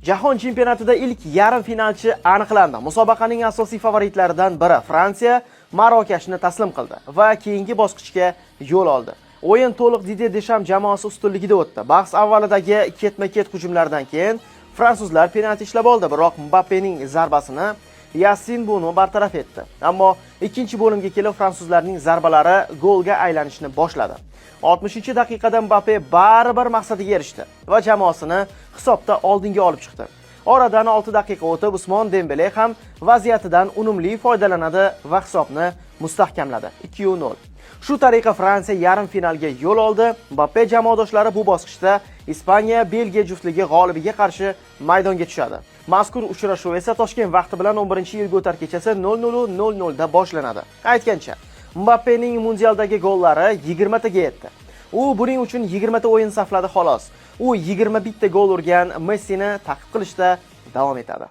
Jahon chempionatida ilk yarim finalchi aniqlandi. Musobaqaning asosiy favoritlaridan biri Fransiya Marokashni taslim qildi va keyingi bosqichga yo'l oldi. O'yin to'liq Didye Desham jamoasi ustunligida o'tdi. Bahs avvalidagi ketma-ket hujumlardan keyin fransuzlar penalti ishlab oldi, biroq Mbappening zarbasini Yassin Bunu bartaraf etdi. Ammo ikkinchi bo'limga kelib fransuzlarning zarbalari golga aylanishni boshladi. 60-daqiqada Mbappe baribir maqsadiga erishdi va jamoasini hisobda oldinga olib chiqdi. Oradan 6 daqiqa o'tib Usmon Dembele ham vaziyatidan unumli foydalanadi va hisobni mustahkamladi. 2-0. Shu tariqa Fransiya yarim finalga yo'l oldi. Mbappe jamoadoshlari bu bosqichda Ispaniya Belgiya juftligi g'olibiga qarshi maydonga tushadi. Mazkur uchrashuv esa Toshkent vaqti bilan 11-iyul o'tar kechasi 00:00 da boshlanadi. Aytgancha, Mbappening mundialdagi gollari 20 taga yetdi. U buning uchun 20 ta o'yin safladi xolos. U 21 ta gol urgan Messini ta'qib qilishda davom etadi.